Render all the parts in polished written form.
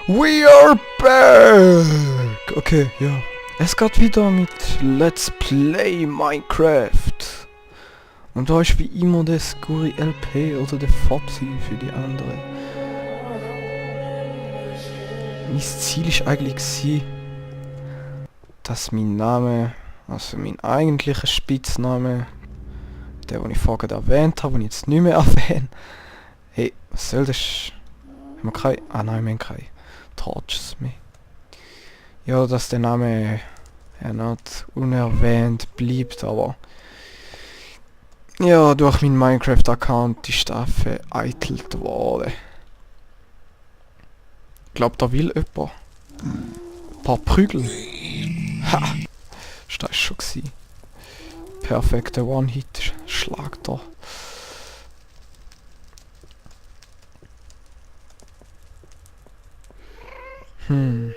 We are back! Okay, ja. Es geht wieder mit Let's Play Minecraft. Und da ist wie immer der Scuri LP oder der Fopsi für die anderen. Mein Ziel ist eigentlich gewesen, dass mein Name, also mein eigentlicher Spitzname, der, den ich vorher erwähnt habe, den ich jetzt nicht mehr erwähne. Hey, was soll das? Haben wir keine? Ah nein, wir haben keine Torches mehr. Ja, dass der Name ja nicht unerwähnt bleibt, aber ja, durch meinen Minecraft-Account ist da vereitelt worden. Ich glaube, da will jemand ein paar Prügel. Ha! Ist das schon gewesen. Perfekter One-Hit-Schlag da. Jemand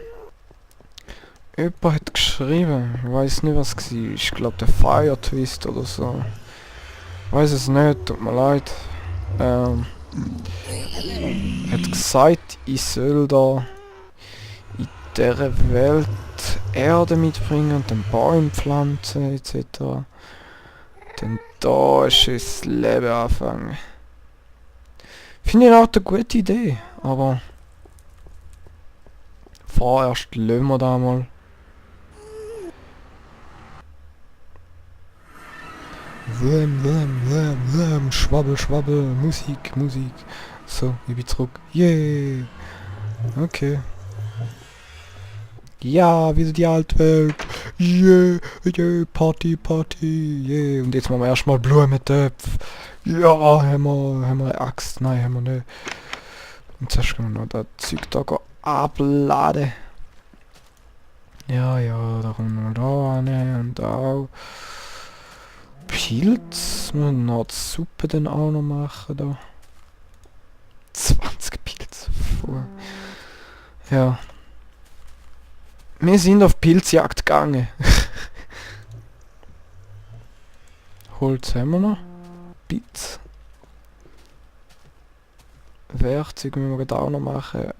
hat geschrieben, ich weiß nicht was es war, ich glaube der Fire Twist oder so. Weiß es nicht, tut mir leid. Hat gesagt, ich soll da in dieser Welt Erde mitbringen und den Baum pflanzen etc. Denn da ist das Leben anfangen. Finde ich auch eine gute Idee, aber vorerst lassen wir da mal. Wurm, schwabbel, schwabbel, Musik, Musik. So, ich bin zurück. Yeah. Okay. Ja, wieder die Altwelt. Yeah, yeah, Party, Party, yeah. Und jetzt machen wir erstmal Blumentöpfe. Ja, haben wir eine Axt? Nein, haben wir nicht. Und zuerst können wir noch das Zeug da abladen. Ja, da kommen wir da hin und da. Pilz, man noch die Suppe dann auch noch machen da. 20 Pilze. Ja. Wir sind auf Pilzjagd gegangen. Holz haben wir noch. Pilz. Werkzeug müssen wir gerade auch noch machen.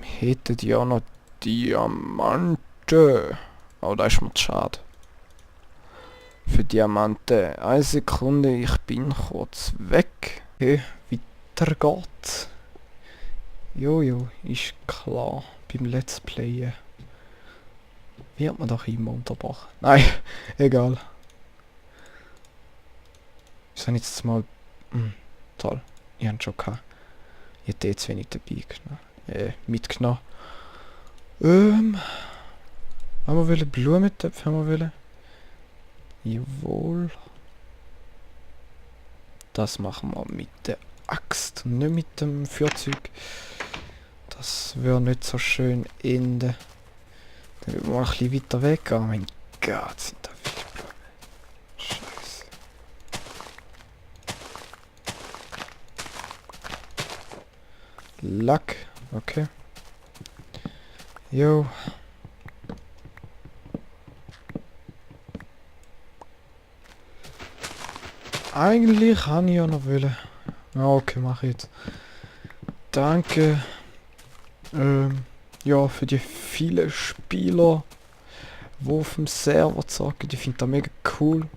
Wir hätten ja noch Diamanten. Oh, da ist mir zu schade. Für Diamanten. Eine Sekunde, ich bin kurz weg. Okay, weiter geht's. Jojo, ist klar. Beim Let's Playen wird man doch immer unterbrochen. Nein, egal. Ich sage jetzt mal... toll, ich habe schon gehabt. Ich hätte jetzt wenig dabei genommen. Mitgenommen. Haben wir Blumentöpfe, haben wir wollen? Jawohl. Das machen wir mit der Axt, nicht mit dem Feuerzeug. Das wäre nicht so schön enden. Dann würden wir mal ein bisschen weiter weg. Oh mein Gott, sind da viele Blumen. Scheiße. Lack, okay. Jo. Eigentlich kann ich ja noch wollen. Ja, okay, mach ich jetzt. Danke. Ja, für die vielen Spieler, die auf dem Server zocken. Ich finde das mega cool.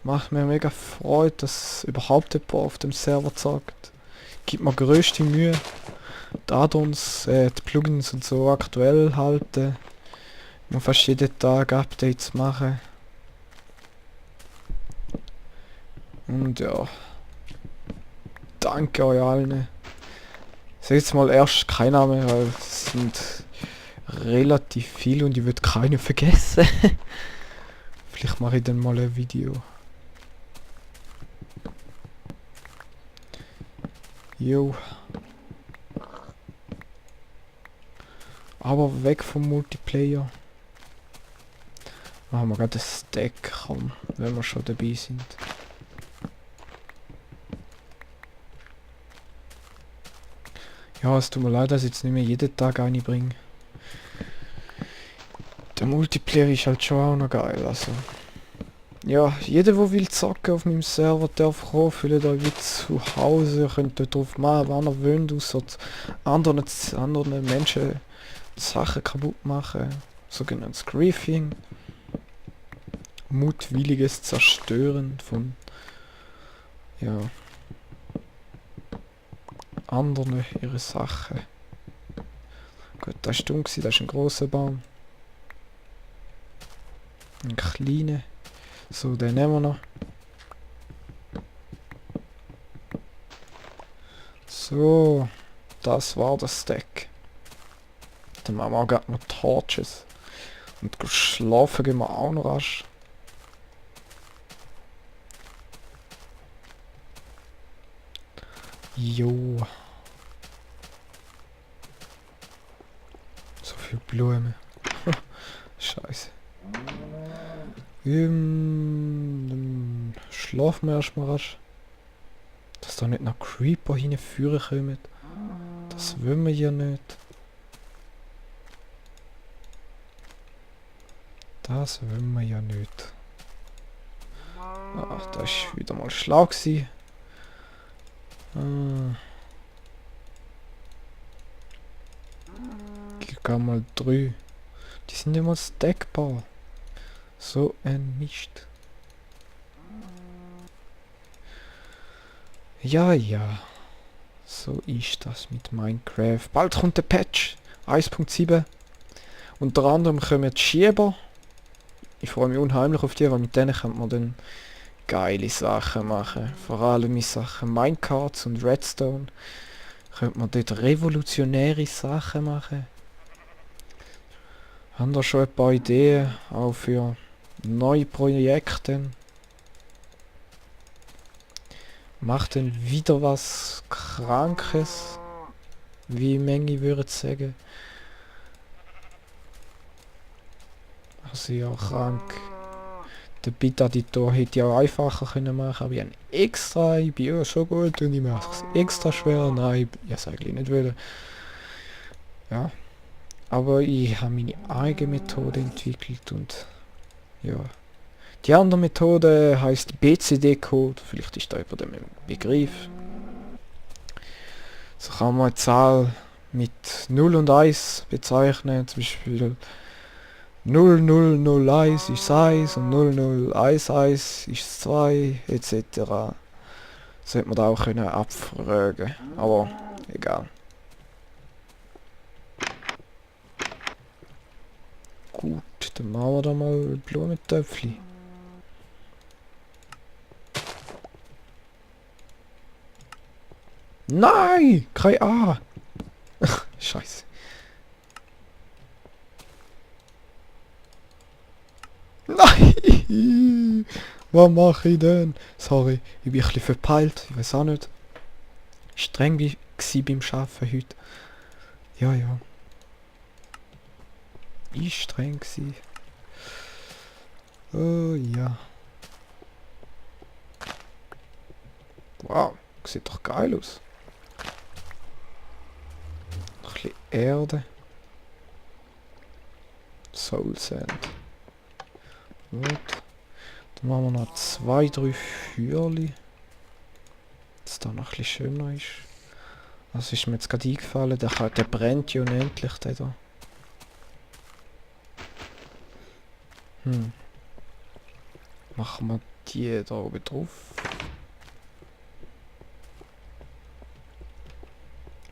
Macht mir mega Freude, dass überhaupt jemand auf dem Server zockt. Gibt mir größte Mühe, da uns die Plugins und so aktuell halten. Man fast jeden Tag Updates machen. Und ja, danke euch allen. Ich sag jetzt mal erst kein Name, weil es sind relativ viele und ich würde keine vergessen. Vielleicht mache ich dann mal ein Video. Jo. Aber weg vom Multiplayer. Machen wir gerade ein Stack, komm, wenn wir schon dabei sind. Ja, es tut mir leid, dass ich jetzt nicht mehr jeden Tag eine bringe. Der Multiplayer ist halt schon auch noch geil, also. Ja, jeder, der will zocken auf meinem Server, darf kommen, fühlt euch wie zu Hause, ihr könnt dort drauf machen, wann ihr wollt, ausser anderen Menschen Sachen kaputt machen. Sogenanntes Griefing. Mutwilliges Zerstören von, ja, anderen ihre Sachen. Gut, das ist dumm gewesen, das ist ein grosser Baum. Ein kleiner. So, den nehmen wir noch. So, das war das Stack. Dann machen wir auch gerade noch Torches. Und schlafen gehen wir auch noch rasch. Jo. So viel Blumen. Scheiße. Dann schlafen wir erstmal rasch. Dass da nicht noch Creeper hinführen kommen. Das wollen wir ja nicht. Das wollen wir ja nicht. Ach, das ist wieder mal schlau gewesen. Ich kann mal 3. Die sind immer stackbar. So ein Mist. Ja, ja. So ist das mit Minecraft. Bald kommt der Patch 1.7. Unter anderem kommen die Schieber. Ich freue mich unheimlich auf die, weil mit denen kann man dann geile Sachen machen. Vor allem in Sachen Minecarts und Redstone könnte man dort revolutionäre Sachen machen. Haben da schon ein paar Ideen, auch für neue Projekte. Macht dann wieder was Krankes, wie Menge würde sagen. Also ja, krank. Der Bit-Editor hätte ja auch einfacher können machen, aber ich habe extra, ich bin ja so gut und ich mache es extra schwer. Nein, ich es eigentlich nicht wollen. Ja. Aber ich habe meine eigene Methode entwickelt und ja. Die andere Methode heißt BCD-Code, vielleicht ist da über den Begriff. So kann man eine Zahl mit 0 und 1 bezeichnen, zum Beispiel 0001 ist 1 und 0011 ist 2 etc. Sollte man da auch können abfragen, aber egal. Gut, dann machen wir da mal Blumentöpfchen. Nein! Kein A! Scheiße. Nein! Was mache ich denn? Sorry, ich bin ein bisschen verpeilt. Ich weiß auch nicht. Streng wie beim Arbeiten heute. Ja, ja. Ich streng gsi. Oh ja. Wow, sieht doch geil aus. Noch ein bisschen Erde. Soul Sand. Gut. Dann machen wir noch 2, 3 Feuerli. Dass da noch ein bisschen schöner ist. Was ist mir jetzt gerade eingefallen? Der brennt ja unendlich, der da. Machen wir die da oben drauf.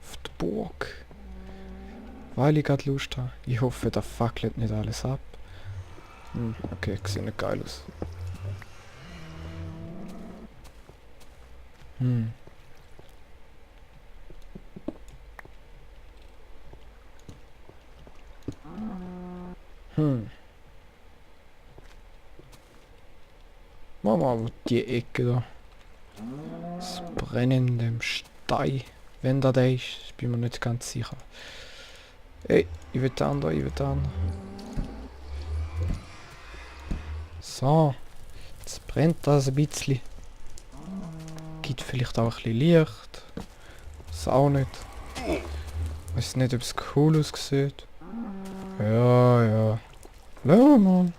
Auf die Burg. Weil ich gerade Lust habe. Ich hoffe, da fackelt nicht alles ab. Okay, sieht nicht geil aus. Machen wir aber die Ecke da. Das brennende Stein. Wenn da der ist, bin mir nicht ganz sicher. Ey, ich will da, ich will da. So. Jetzt brennt das ein bisschen. Gibt vielleicht auch ein bisschen Licht. Das auch nicht. Weiß nicht, ob es cool aussieht. Ja, ja. Lass mal.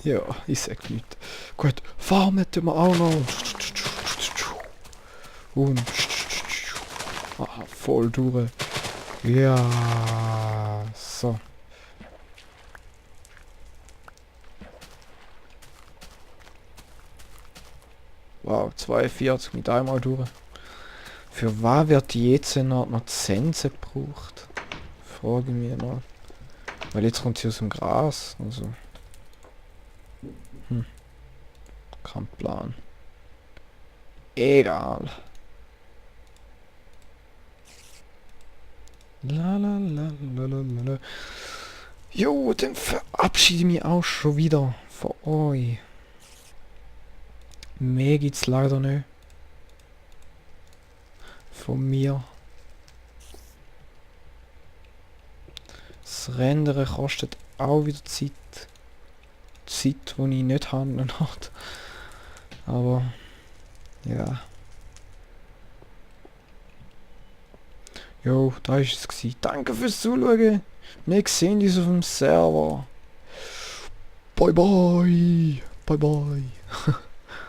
Ja, ich sag nicht. Gut, farmen tun wir auch noch. Und voll durch. Ja, so. Wow, 42 mit einmal durch. Für was wird jetzt noch die Sense gebraucht? Frage ich mich mal. Weil jetzt kommt sie aus dem Gras. Also. Kein Plan. Egal. La la la la la la la. Jo, dann verabschiede ich mich auch schon wieder von euch. Mehr gibt's leider nicht. Von mir. Das Rendern kostet auch wieder Zeit. Zeit, die ich nicht habe. Aber ja. Jo, da ist es gewesen. Danke fürs Zuschauen. Wir sehen uns auf dem Server. Bye bye. Bye bye.